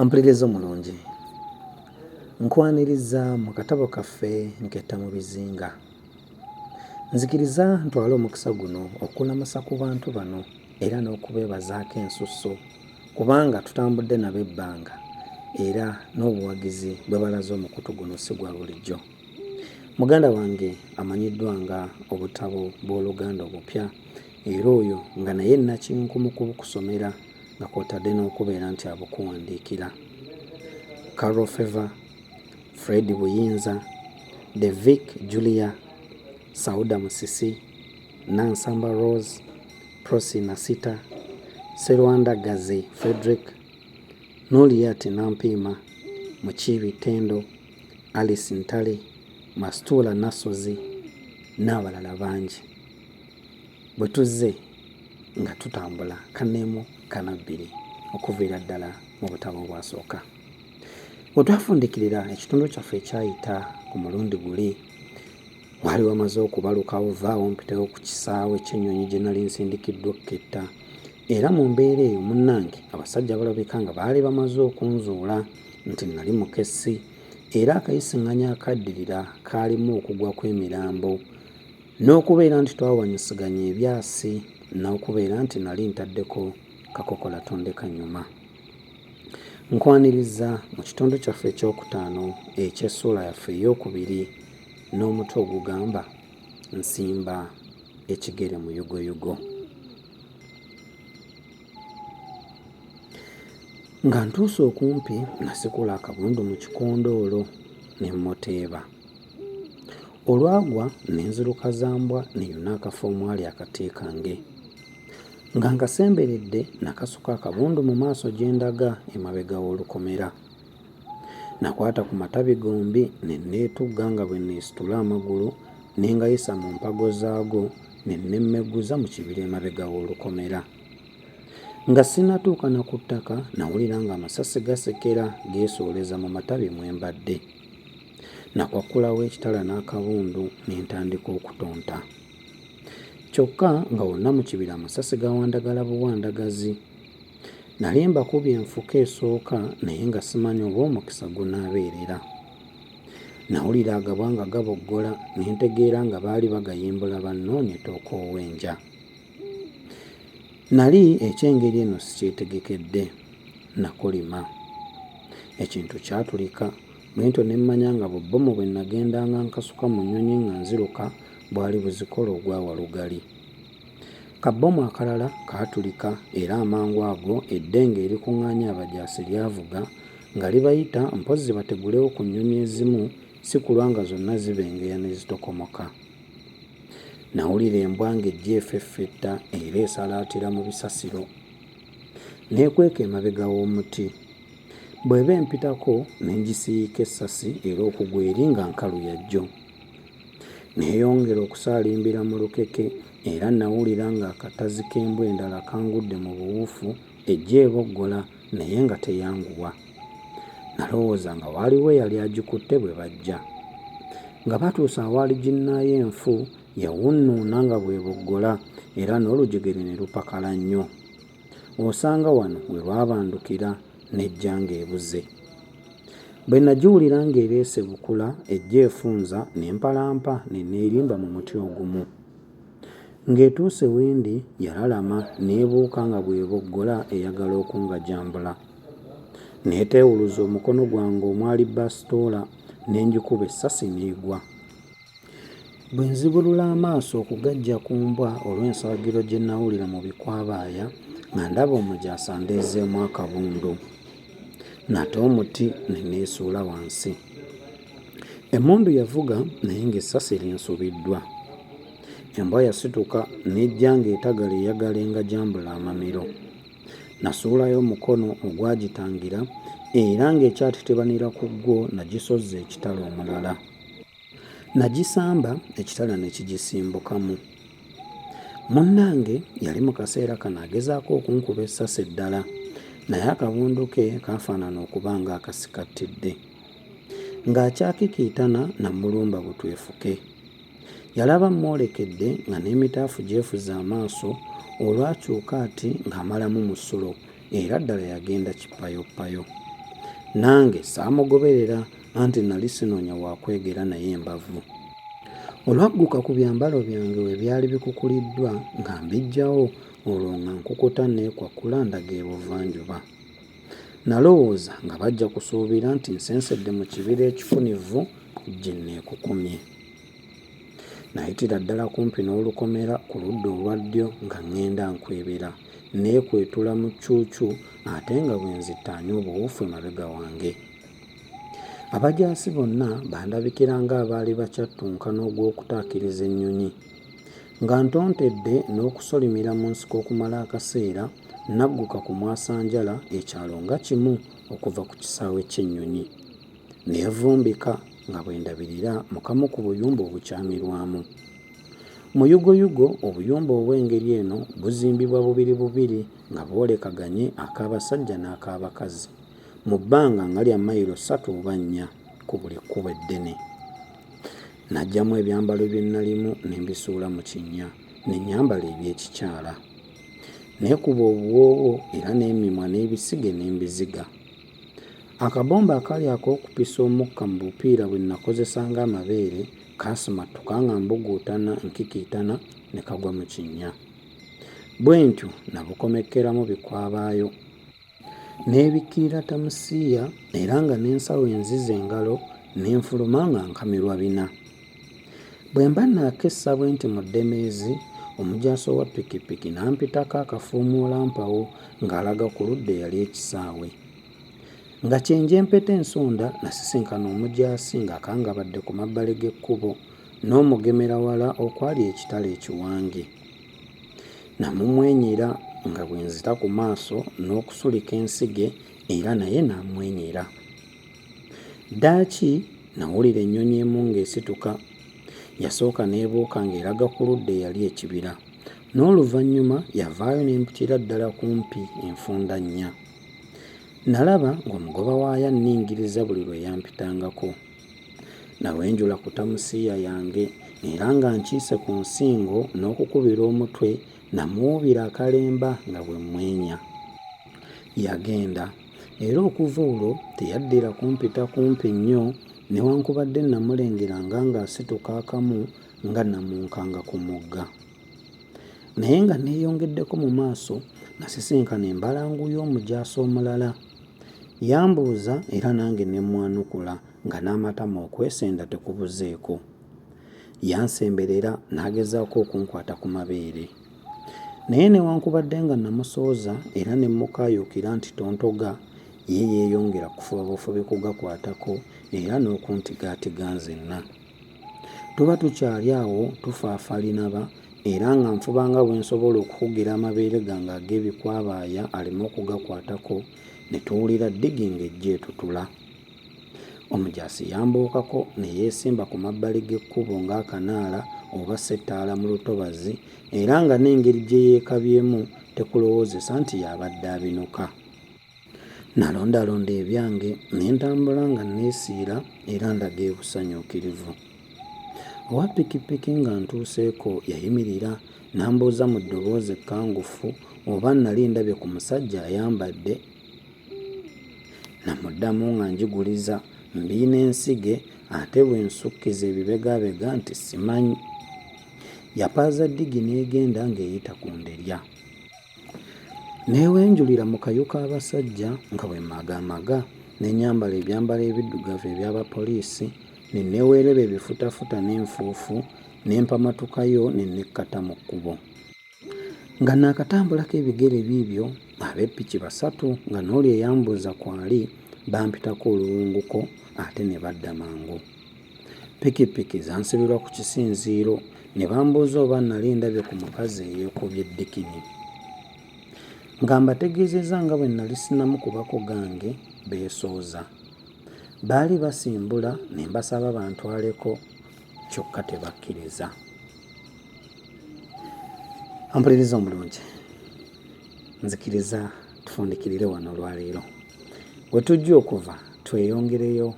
Ampuliriza omulungi, nkwaniriza mu katabo kaffe Nketta mu Bizinga. Nzikiriza ntwale omukisa guno okulamusa ku bantu bano era n'okubeebazaako ensusso kubanga tutambudde nabo ebbanga era n'obuwagizi bwe balaze omukutu guno si gwa bulijjo. Muganda wange amanyiddwa nga Obutabo bw'Oluganda Obupya era oyo nga naye nnakinku mu kubukusomera nga kw'otadde n'okubeera nti abukuwandiikira. Carol Favor, Fred Buyinza, The Vic Julia, Sauda Musisi, Nansamba Rose, Prossy Nasita, Serwanda Gazi Fredrick, Nuliat Nampiima, Mukiibi Tendo, Alice Ntale, Mastuula Nassozi n'abalala bangi. Bwe tuzze nga tutambula kanneemu kanabbiri okuviira ddala mu butabo obwasooka. We twafundikirira ekitundu kyaffe ekyayita ku mulundi guli, waali wamaze okubalukawo vvaawo mpitewo ku kisaawe ky'ennyonyi gye nali nsindikiddwa okuketta era mu mbeera eyo munnange abasajja balabika nga baali bamaze okunzuula nti nali mukessi era akayising'anyo akaddirira kaalimu okugwa kw'emirambo n'okubeera nti twawanyisiganya ebyasi n'okubeera nti nali ntaddeko kakokola tondeka nnyuma. Nkwaniriza mu kitundu kyaffe ekyokutaano eky'essuula yaffe ey'okubiri n'omutwe ogugamba Nsimba ekigere muyugoyugo. Nga ntuuse okumpi nasikula akabundu mu kikondoolo ne mmuteeba. Olwagwa ne nziruka za mbwa neyune akafo omwali akati kange. Nga nkasemberedde nakasuka akabundu mu maaso gye ndaga emabega w'olukomera. Nakwata ku matabi gombi ne neetugga nga bwe neesitula amagulu ne ngayisa mu mpago zaago ne nemmegguza mu kibira emabega w'olukomera. Nga sinnatuuka na ku ttaka nawulira ng'amasasi gasekera geesooleza mu matabi mwe mbadde. Nakwakkulawo ekitala n'akabundu ne ntandika okutonta. Kyokka nga wonna mu kibira amasasi gawandagala buwandagazi. Nali mbakubye enfuka esooka naye nga simanyi oba omukisa gunaabeerera. Nawulira agabwa nga gaboggola ne ntegeera nga baali bagayimbula bannoonye tookoowenja. Nali eky'engeri eno sikyetegekedde. Nakolima. Ekintu kyatulika bwentyo ne mmanya nga bu bbomu bwe nagendanga nkasuka mu nnyonyi nga nziruka bwali buzikola ogwa walugali. Kabbomu akalala kaatulika era amangu ago eddenge erikung'aanya abajaasi lyavuga nga libayita mpozzi bategulewo ku nnyonyi ezimu si kulwa nga zonna zibengeya ne zitokomoka. Nawulira embwa ng'ejja efeffetta era esalaatira mu bisasiro. Neekweka emabega w'omuti. Bw'eba empitako ne ngisiyiika essasi era okugwa eri nga nkalu ya jjo. Neeyongera okusaalimbira mu lukeke era nawulira ng'akatazi k'embwa endala kangudde mu buwufu ejja eboggola naye nga teyanguwa. Nalowooza nga waaliwo eyali agikutte bwe bajja. Nga batuuse awaali ginnaayo enfu, yawunnuuna nga bw'eboggola era n'olujegere ne lupakala nnyo. Osanga wano we lwabandukira n'ejja ng'ebuze. Bwe nagiwulira ng'ereese bukula ejja efunza ne mpalampa ne neerimba mu muti ogumu. Ng'etuuse we ndi yalalama n'ebuuka nga bw'eboggola eyagala okungajambula. Neeteewuluza omukono gwange omwali bbasitoola ne ngikuba essasi n'egwa. Bwe nzibulula amaaso okugaggya ku mbwa olw'enswagiro gye nnawulira mu bikwabaaya nga ndaba omujaasi andeezeemu akabundu. Nata omuti ne neesuula wansi. Emmundu yavuga naye ng'essasi linsubiddwa. Embwa yasituka n'ejja ng'etagala eyagala engajambule amamiro. Nasuulayo omukono ogwagitangira era ng'ekyatitibanira ku gwo nagisozza ekitala omulala. Nagisamba ekitala ne kigisimbukamu. Munnange yali mu kaseera kano agezaako okunkuba essasi eddala naye akabundu ke kaafaanana okuba ng'akasikattidde. Ng'akyakikiitana namulumba butwefuke. Yalaba mmwolekedde nga n'emitaafu gyefuze amaaso olwakyuka ati ng'amalamu musulo era ddala yagenda kippayoppayo. Nange saamugoberera anti nali sinoonya wa kwegera naye mbavu. Olwagguka ku byambalo byange we byali bikukuliddwa nga mbiggyawo olwo nga nkukuta nneekwakkula ndaga ebuvanjuba. Nalowooza nga bajja kusuubira nti nsensedde mu kibira ekikunivu gye nneekukumye. Nayitira ddala kumpi n'olukomera ku ludda olwa ddyo nga ŋŋenda nkwebera, nneekwetula mu ccuucu ate nga bwe nzittaanya obuwufu emabega wange. Abajaasi bonna bandabikira ng'abaali bakyattunka n'ogw'okutaakiriza ennyonyi. Nga ntontedde n'okusolimira mu nsiko okumala akaseera, nagguka ku mwasanjala ekyalo nga kimu okuva ku kisaawe ky'ennyonyi. Neevumbika nga bwe ndabirira mu kamu ku buyumba obukyamirwamu. Muyugoyugo obuyumba obw'engeri eno buzimbibwa bubiri bubiri nga bwolekaganye ak'abasajja n'ak'abakazi mu bbanga nga lya mayiro ssatu oba nnya ku buli kkubo eddene. Naggyamu ebyambalo bye nnalimu ne mbisuula mu kinnya ne nnyambala eby'ekikyala. Neekuba obuwoowo era n'emimwa n'ebisige ne mbiziga. Akabomba akaali ak'okupisa omukka mu bupiira bwe nnakozesanga amabeere kaasimattuka nga mbuguutana nkikiitana ne kagwa mu kinnya. Bwentyo nabukomekkeramu bikwabaayo. Neebikkirira tamusiiya era nga n'ensawo enzize engalo ne nfuluma nga nkamirwa bina. Bwe mba nnaakessa bwenti mu ddemeezi, omujaasi owa pikipiki n'ampitako akafuumuulampawu ng'alaga ku ludda eyali ekisaawe. Nga kyenje mpeta ensonda nasisinkana omujaasi ng'akangabadde ku mabbali g'ekkubo n'omugemerawala okwali ekitala ekiwange. Namumwenyera nga bwe nzita ku maaso n'okusulika ensige era naye n'ammwenyera. Ddaaki nawulira ennyonyi emu ng'esituka. Yasooka n'ebuuka ng'eraga ku ludda eyali ekibira. N'oluvannyuma yavaayo n'empitira ddala kumpi enfunda nnya. Nalaba ng'omugoba waayo anningiriza buli lwe yampitangako. Nawenjula ku tamusiiya yange era nga nkiise ku nsingo n'okukubira omutwe namuwuubira akalemba nga bwe mmwenya. Yagenda era okuva olwo teyaddira kumpita kumpi nnyo newankubadde nnamulengeranga ng'asituka akamu nga namunkanga ku mugga. Naye nga nneeyongeddeko mu maaso nasisinkana embalangu y'omujaasi omulala. Yambuuza era nange ne mmwanukula nga n'amatama okwesenda tekubuzeeko. Yansemberera n'agezaako okunkwata ku mabeere. Naye newankubadde nga namusooza era ne mmukaayuukira nti tontoga, ye yeeyongera kufuba bufubi kugakwatako era n'okuntigaatiga nzenna. Tuba tukyali awo tufaafalinaba era nga nfuba nga bwe nsobola okukugira amabeere gange ag'ebikwabaaya aleme okugakwatako ne tuwulira ddigi ng'ejja etutula. Omujaasi yambuukako ne yeesimba ku mabbali g'ekkubo ng'akanaala oba ssettaala mu lutobazi era nga n'engeri gye yeekabyemu tekulowoozesa nti y'abadde abinuka. Nalondalonda ebyange ne ntambula nga nneesiira era ndaga ebusanyuukirivu. Owa pikipiki ng'antuuseeko yayimirira n'ambuuza mu ddoboozi ekkangufu oba nnali ndabye ku musajja ayambadde. Namuddamu nga njiguliza mbiina ensige ate bwe nsukkiza ebibegaabega nti simanyi. Yapaaza ddigi n'egenda ng'eyita ku nderya. Neewenjulira mu kayu k'abasajja nga bwe mmagamaga ne nnyambala ebyambalo ebiddugavu eby'abapoliisi ne nneeweerera ebifutafuta n'enfuufu ne mpamatukayo ne nekkata mu kkubo. Nga naakatambulako ebigere biibyo, ab'eppiki basatu nga n'oli eyambuuza kwali bampitako oluwunguko ate ne badda mangu. Pikipiki zansibirwa ku kisinziiro ne bambuuza oba nnali ndabye ku mukazi eyeekubye ddikini. Nga mbategeezezza nga bwe nnali sinnamukubako gange, beesooza. Baali basimbula ne mbasaba bantwaleko kyokka tebakkiriza. Ampuliriza omulungi, nzikiriza tufundikirire wano olwaleero. We tujja okuva tweyongereyo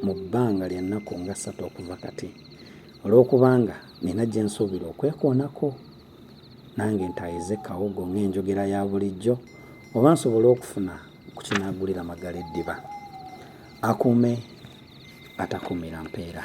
mu bbanga lya nnaku nga ssatu okuva kati, olw'okubanga nnina gye nsuubira okwekoonako, nange ntaayize kawogo ng'enjogera ya bulijjo, oba nsobole okufuna ku kinaagulira Magala eddiba. Akuume atakuumira mpeera.